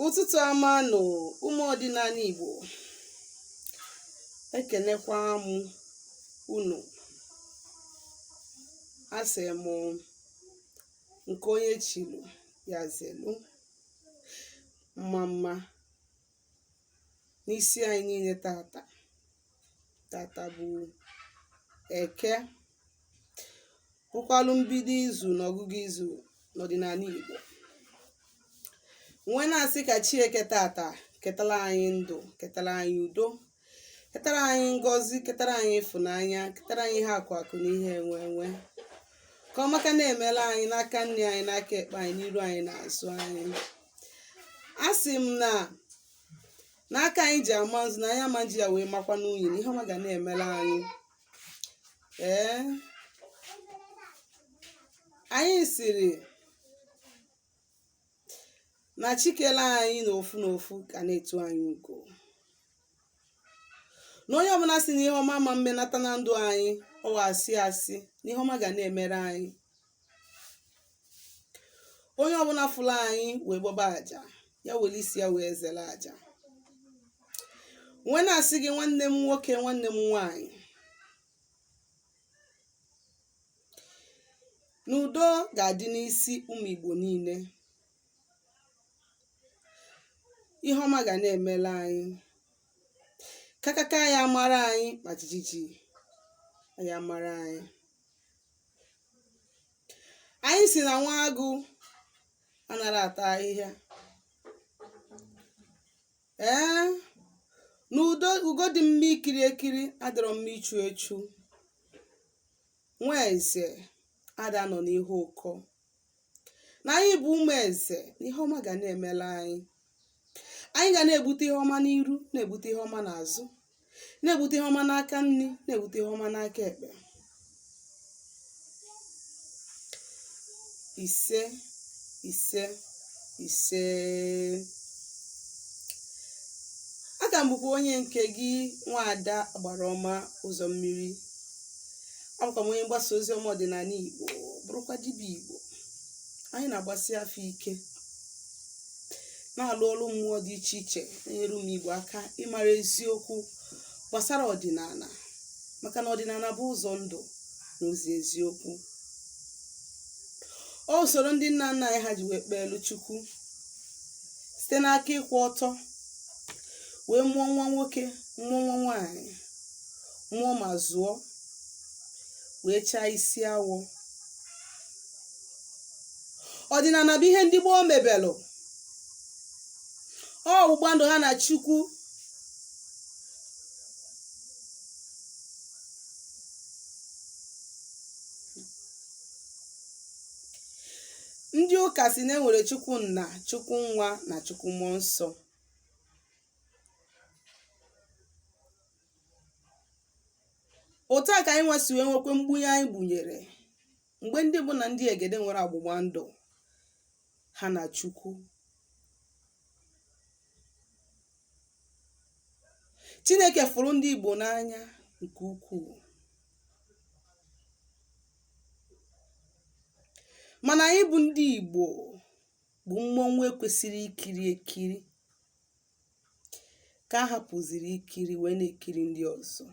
Ụtụtụ ọma nụ ụmụ ọdịnala Igbo, ekenekwa m unu. Asị m nke onye chilu ya zelu, mma mma n'isi anyị niile tata. Tata bụ Eke, bụkwalụ mbido izu na ọgụgụ izu n'ọdịnala Igbo. Wee na-asị ka chi eke tata ketara anyị ndụ, ketara anyị udo, ketara anyị ngọzi, ketara anyị ịfụnanya, ketara anyị ihe akụ akụ na ihe enwe enwe, ka ọmaka na-emela anyị n'aka nri anyị, n'aka ekpe anyị, n'iru anyị na azụ anyị. Asị m na n'aka anyị ji ama nzu na anyị ama nji ya wee makwa n'unyi, na ihe ọma ga na-emela anyị. Ee, anyị sịrị na chi kele anyị n'ofu n'ofu ga na-etu anyị ugo, na onye ọbụla sị na ihe ọma ama mmenata na ndụ anyị, ọ wụ asị asị, na ihe ọma ga na-emere anyị. Onye ọbụla fụrụ anyị wee gbaba aja, ya were isi ya wee zere aja. Wee na-asị gị nwanne m nwoke, nwanne m nwaanyị, na udo ga-adị n'isi ụmụ Igbo niile. Ihe ọma ga na-emela anyị, kakaka ya mara anyị, ma jijiji ya mara anyị. Anyị sị na nwa agụ anara ata ahịhịa. Ee, na udo ugo dị mma ikiri ekiri adịrọ mma ichu echu. Nwa eze ada nọ n'ihe ụkọ, na anyị bụ ụmụ eze, na ihe ọma ga na-emela anyị. Anyị ga na-ebute ihe ọma n'iru, na-ebute ihe ọma n'azụ, na-ebute ihe ọma n'aka nri, na-ebute ihe ọma n'aka ekpe. Ise, ise, ise. Aka m bụkwa onye nke gị, nwaada agbara ọma ụzọ mmiri. Abụkwa m onye mgbasa ozi ọma ọdịnala Igbo, bụrụkwa dibịa Igbo. Anyị na-agbasi afa ike, na-alụ ọrụ mmụọ dị iche iche, na-enyere ụmụ Igbo aka ịmara eziokwu gbasara ọdịnala, maka na ọdịnala bụ ụzọ ndụ na ụzọ eziokwu. Ọ usoro ndị nna nna anyị ha ji wee kpee elu Chukwu site n'aka ịkwụ ọtọ wee mụọ nwa nwoke, mụọ nwa nwaanyị, mụọ ma zụọ, wee chaa isi awọ. Ọdịnala bụ ihe ndị gboo mebelụ, ọ ọgbụgba ndụ ha na Chukwu. Ndị ụka sị na enwere Chukwu Nna, Chukwu Nwa na Chukwu Mmụọ Nsọ. Otu a ka anyị nwa si wee nwekwe mgbunye anyị gbunyere mgbe ndị mbụ na ndị egede nwere ọgbụgba ndụ ha na Chukwu. Chineke fụrụ ndị Igbo n'anya nke ukwuu, mana anyị bụ ndị Igbo bụ mmọnwụ ekwesịrị ikiri ekiri ka a hapụziri ikiri wee na-ekiri ndị ọzọ.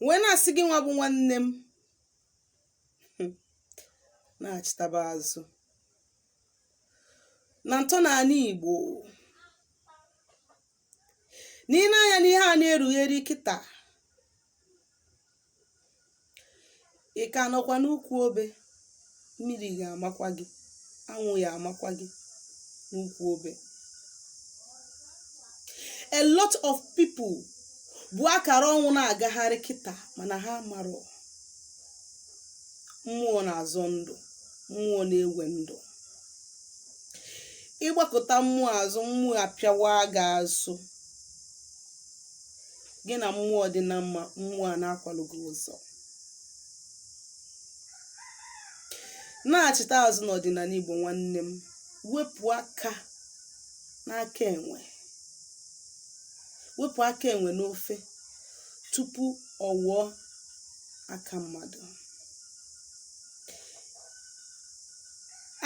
Wee na-asị gị nwa bụ nwanne m, nachitaba azụ na ntọala Igbo. Na i nee anya n'ihe a na-erugheri kịta, ị ka nọkwa n'ukwu obe, mmiri ga-amakwa gị, anwụ ya amakwa gị n'ukwu obe. A lot of people bu akara ọnwụ na-agagharị kịta, mana ha amarọ. Mmụọ na-azọ ndụ, mmụọ na-ewe ndụ. Ị gbakụta mmụọ azụ, mmụọ apịawa gị azụ. Gị na mmụọ dị na mma, mmụọ a na-akwalụ gị ụzọ. Nachita azụ n'ọdịnala Igbo nwanne m, wepụ aka n'aka enwe, wepụ aka enwe n'ofe, Tupu ọ wụọ aka mmadụ.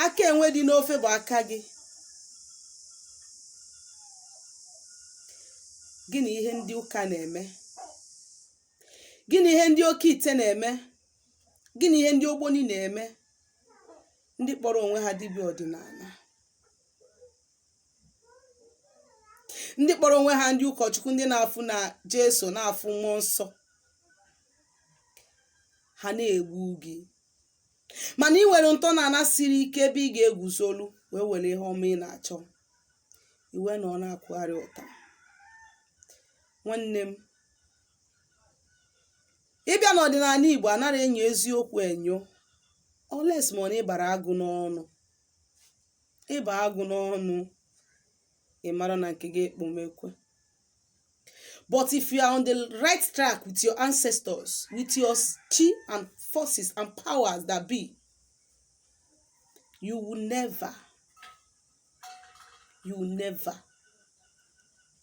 Aka enwe dị n'ofe bụ aka gị. Gị na ihe ndị ụka na-eme, gị na ihe ndị oke ite na-eme, gị na ihe ndị ogboni na-eme, ndị kpọrọ onwe ha dibịa ọdịnala, ndị kpọrọ onwe ha ndị ụkọchukwu, ndị na-afụ na Jesu, na-afụ mmụọ nsọ, ha na-egbu gị. Mana ị nwere ntọala siri ike ebe ị ga-eguzolu wee were ihe ọma ị na-achọ, iwe na ọ na-akwụgharị ụta. Nwanne m, ịbịa n'ọdịnala Igbo, anara enyo eziokwu enyo, unless ma ọ na ịbara agụ n'ọnụ. Ịba agụ n'ọnụ, ị mara na nke gị ekpomekwe. But if you are on the right track with your ancestors, with your chi and forces and powers that be, you will never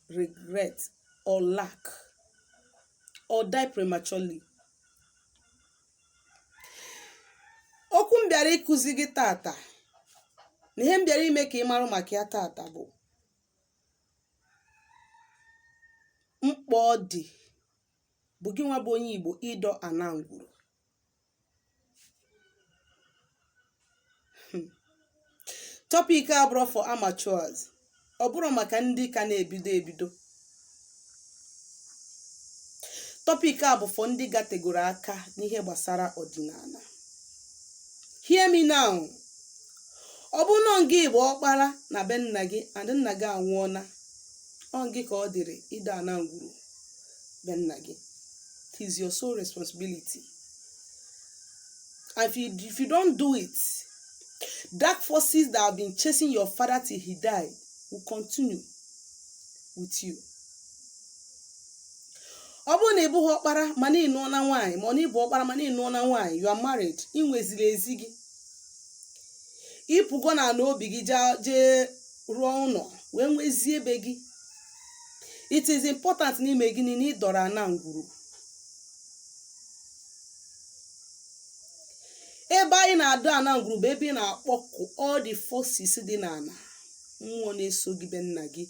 regret or lack or die prematurely. Okwu m bịara ịkụzi gị tata na ihe m bịara ime ka ị mara maka ya tata bụ mkpa ọ dị bụ gị nwa bụ onye Igbo ịdọ ana ngwuru. Topic a abụrọ for amateurs, ọ bụrọ maka ndị ka na-ebido ebido. Topic a bụ for ndị gategoro aka n'ihe gbasara ọdịnala. Hear me now. Ọ bụ nọ gị bụ ọkpara na be nna gị and nna gị anwụọna, ọ gị ka ọ dịrị ịdọ ana ngwuru be nna gị. It is your sole responsibility, and if you don't do it, dark forces that have been chasing your father till he died will continue with you. Ọ bụrụ na ị bụghị ọkpara mana ị nụọna nwaanyị, ma ọ na ị bụ ọkpara mana ị nụọna nwaanyị, you are married, ị nweziri ezi gị, ịpụgo na ana obi gị jee rụọ ụlọ wee nwezie ebe gị, it is important n'ime gịnị na ị dọrọ ana ngwuru. Ebe anyị na-adọ ana ngwuru bụ ebe ị na-akpọku all the forces dị n'ana, mmụọ na-eso gị be nna gị,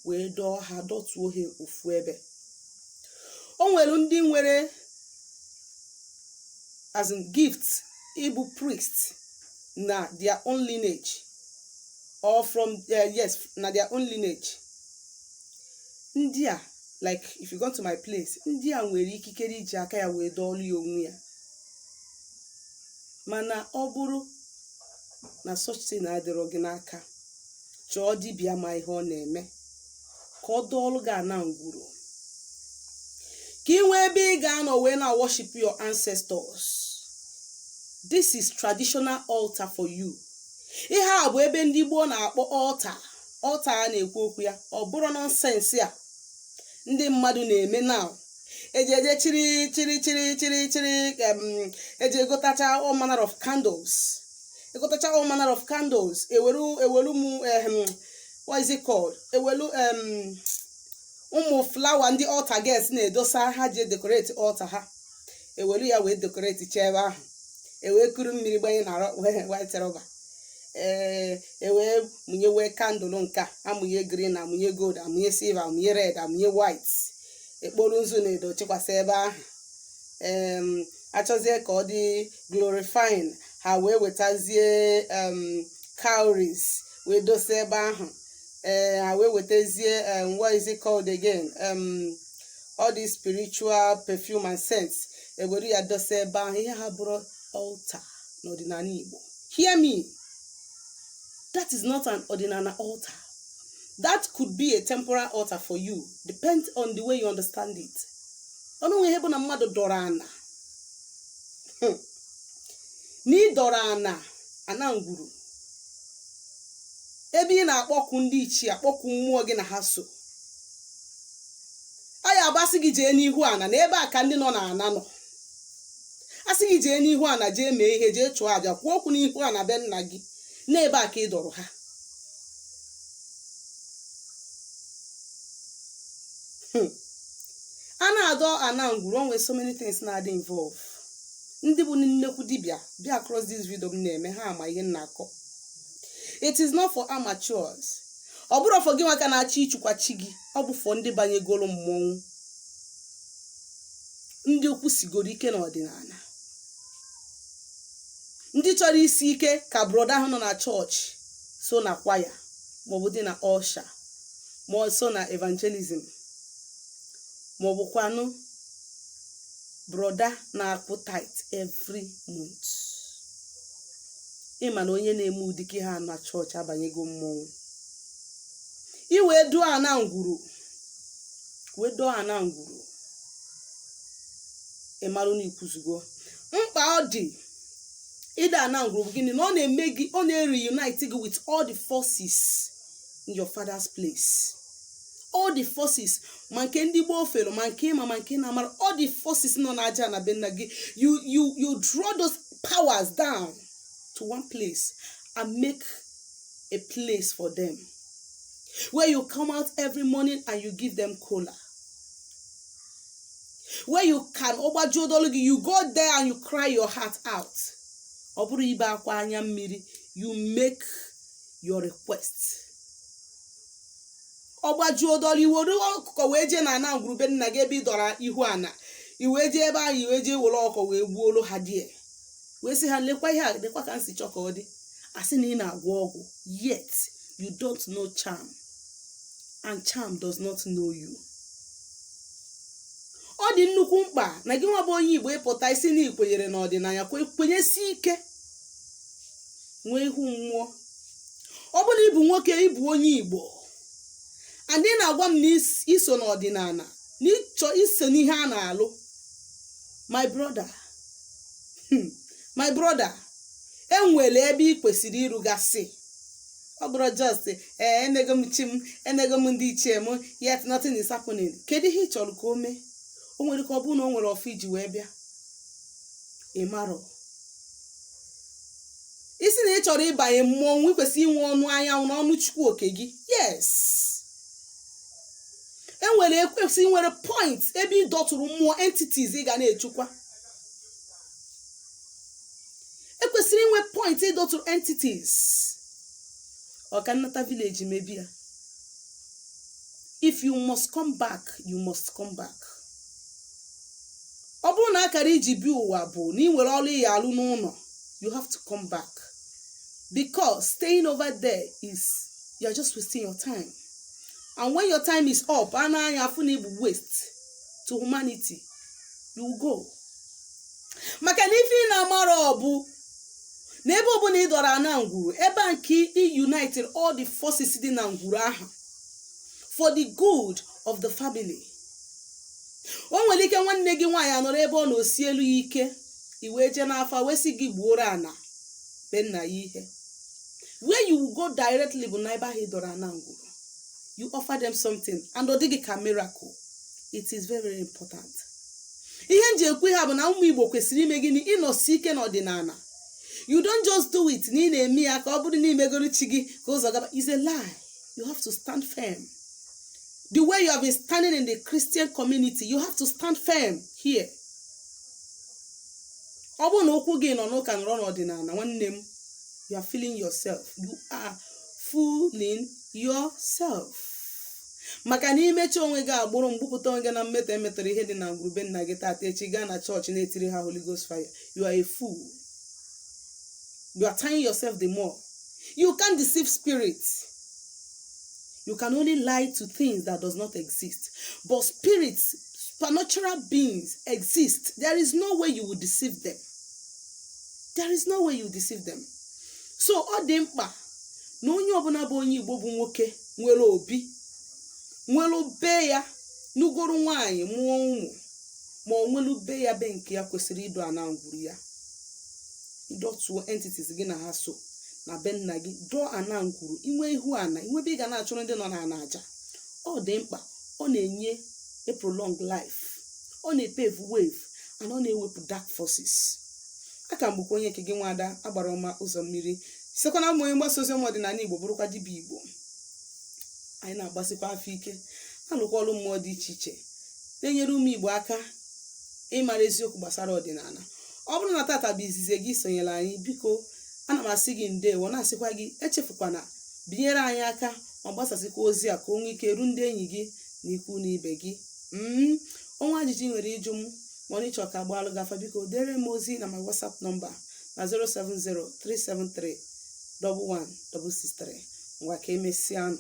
wee dọọ ha, dọtuo ha ofu ebe. O nwere ndị nwere as in gift ịbụ priest na their own lineage or from yes, na their own lineage. Ndị a, like if you go to my place, ndị a nwere ikikere iji aka ya wee dọọlụ ya onwe ya. Mana ọ bụrụ na such thing adịrọ gị n'aka, chọọ dibịa ma ihe ọ na-eme ka ọ dọọlụ gị ana ngwuru, ka ị nwee ebe ị ga-anọ wee na worship your ancestors. This is traditional altar for you. Ihe a bụ ebe ndị gboo na-akpọ altar. Altar a na-ekwu okwu ya, ọ bụrụ nonsense a ndị mmadụ na-eme now, eji eje chiri chiri chiri chiri chiri, eji egotacha all manner of candles, egotacha all manner of candles, ewelu ewelu mụ, what is it called, ewelu ụmụ flower ndị altar girls na-edosa, ha ji decorate altar ha, ewelu ya wee decorate chee ebe ahụ, ewee kuru mmiri gbanye na white rubber, ee, ewee mụnyewe candle nke a, amụnye green, amụnye gold, amụnye silver, amụnye red, amụnye white, ekporo nzu na edo chikwasị ebe ahụ. Achọzie ka ọ dị glorifying, ha wee wetazie cowries wee dosa ebe ahụ. Ee, ha wee wetazie, what is it called again, all these spiritual perfume and scents, ewere ya dosa ebe ahụ. Ihe ha bụrụ altar n'ọdịnala Igbo. Hear me, that is not an ọdịnala altar. That could be a temporal altar for you, depends on the way you understand it. Ọnụ nwe ihe bụ na mmadụ dọrọ ana, na ịdọrọ ana, ana ngwuru, ebe ị na-akpọku ndị ichie, akpọku mmụọ gị na ha so. A ya agbasị gị jee n'ihu ana, na ebe a ka ndị nọ na ana nọ. Asị gị jee n'ihu ana, jee mee ihe, jee chụọ aja, kwuo okwu n'ihu ana be nna gị, n'ebe a ka ị dọrọ ha. A na-adọ Na-adọ ana ngwuru, o nwere so many things na-adị involve. Ndị bụ nnekwu dibịa bịa across this video m na-eme, ha ama ihe m na-akọ. It is not for amateurs. Ọ bụrụ for gị nwaka na-achọ ịchụkwa chi gị, ọ bụ for ndị banyegoro mmọnwụ, ndị okwu sigoro ike n'ọdịnala, ndị chọrọ isi ike ka brother ahụ nọ na chọọchị, so na kwaya, maọbụ dị na usher, ma ọ so na evangelism, maọbụ kwanụ brother na-akwụ tithe every month. Ịma na onye na-eme ụdịka ihe a na chọọchị abanyego mmọnwụ. Iwee duo ana ngwuru, wee doo ana ngwuru, ịmarụ na ikwuzugo. Mkpa ọ dị ịda ana ngwuru bụ gịnị? Na ọ na-eme gị, ọ na-reunite gị with all the forces in your father's place, all the forces, ma nke ndị gboo fere, ma nke ịma, ma nke na-amara, all the forces nọ n'aja na be nna gị. You draw those powers down to one place and make a place for them where you come out every morning and you give them kola, where you can ọgbajuodolu gị, you go there and you cry your heart out. Ọ bụrụ ibe akwa anya mmiri, you make your request. Ọgbajuodolu, iwere ọkụkọ wee jee na ana ngwurube nna gị ebe ị dọrọ ihu ana, i wee jee ebe ahụ, i wee jee were ọkọ wee gbuoro ha die, wee sị ha, "Lekwa ihe a, lekwa ka m si chọ ka ọ dị." Asị na ị na-agwọ ọgwụ, yet you don't know charm and charm does not know you. Ọ dị nnukwu mkpa na gị nwa bụ onye Igbo ịpụta isi na ikwenyere n'ọdịnala, kwenyesi ike, nwee ihu mmụọ. Ọ bụrụ ịbụ nwoke, ịbụ onye Igbo, and ị na-agwa m na iso n'ọdịnala, na ịchọ iso n'ihe a na-alụ, my brother, my brother, enwere ebe ị kwesịrị ịrụgasị. Ọ bụrụ just, "Ee, enego m chi m, enego m ndị ichie m," yet nothing is happening. Kedu ihe ị chọrọ ka o mee? O nwere ka ọ bụrụ na o nwere ọfọ iji wee bịa. Ị marọ isi na ị chọrọ ịbanye mmọnwụ, ị kwesịrị inwe ọnụ anyanwụ na ọnụ Chukwu oke gị. Yes, enwere, ekwesị nwere point ebe ị dọtụrụ mmụọ, entities ị ga na-echukwa. Ekwesịrị inwe point ịdọtụrụ entities. Ọka nnata village mebi ya. If you must come back, you must come back. Ọ bụrụ na akara iji bi ụwa bụ na ị nwere ọrụ ị alụ n'ụlọ, you have to come back, because staying over there is, you are just wasting your time, and when your time is up, a na-anya afụ na ịbụ waste to humanity, you will go. Maka na ife ị na-amara ọ bụ na ebe ọbụla ị dọrọ ana ngwuru, ebe a nke ị united all the forces dị na ngwuru ahụ for the good of the family. O nwere ike nwanne gị nwaanyị anọrọ ebe ọ na-osi elu ya ike, i wee jee n'afa wee sị gị gbuoro ana be nna ya ihe. Where you will go directly bụ na ebe ahụ ị dọrọ ana ngwuru, you offer them something and ọ dịghị ka miracle. It is very, very important. Ihe m ji ekwu ihe a bụ na ụmụ Igbo kwesịrị ime gịnị? Ịnọsi ike n'ọdịnala. You don't just do it na ị na-eme ya ka ọ bụrụ na imegoro chi gị ka ụzọ gaba is a lie. You have to stand firm. The way you have been standing in the Christian community, you have to stand firm here. Ọ bụrụ na okwu gị nọ n'ụka nọrọ n'ọdịnala, nwanne m, you are fooling yourself. You are fooling yourself, maka na imechi onwe gị agbụrụ mgbupụta onwe gị na mmetọ emetọrọ ihe dị na ngwurube nna gị tata, echi gaa na chọọchị na-etiri ha Holy Ghost fire. You are a fool. You are tying yourself the more. You can't deceive spirits. You can only lie to things that does not exist, but spirits, supernatural beings, exist. There is no way you will deceive them. There is no way you will deceive them. So ọ dị mkpa na onye ọbụla bụ onye Igbo, bụ nwoke nwere obi, nwere be ya, nugoro nwaanyị, mụọ ụmụ, ma ọ nwelu be ya, be nke ya, kwesịrị ịdọ ana ngwuru ya, ịdọtuo entities gị na ha so na be nna gị, dọọ ana ngwuru, inwe ihu ana, inwebe ị ga na-achụrụ ndị nọ na aja. Ọ dị mkpa. Ọ na-enye a prolong life, ọ na-epave way, and ọ na-ewepụ dark forces. Aka m bụkwa onye nke gị, nwada agbara ọma ụzọ mmiri, sikwa na ụmụ onye mgbasa ozi ọma ọdịnala Igbo, bụrụkwa dibịa Igbo. Anyị na-agbasikwa afọ ike, na-alụkwa ọrụ mmụọ dị iche iche. Na-enyere ụmụ Igbo aka ịmara eziokwu gbasara ọdịnala. Ọ bụrụ na tata bụ izizi gị sonyere anyị, biko, ana m asị gị ndewo, na-asịkwa gị echefukwana binyere anyị aka ma gbasasịkwa ozi a ka o nwee ike ru ndị enyi gị na ikwu na ibe gị. Ọnwa ajụjụ ị nwere ịjụ m, ma ọ na ịchọ ka agbaalụ gị afa, biko dere m ozi na my WhatsApp number na 070 373 11663. Ngwa, ka emesịa nụ.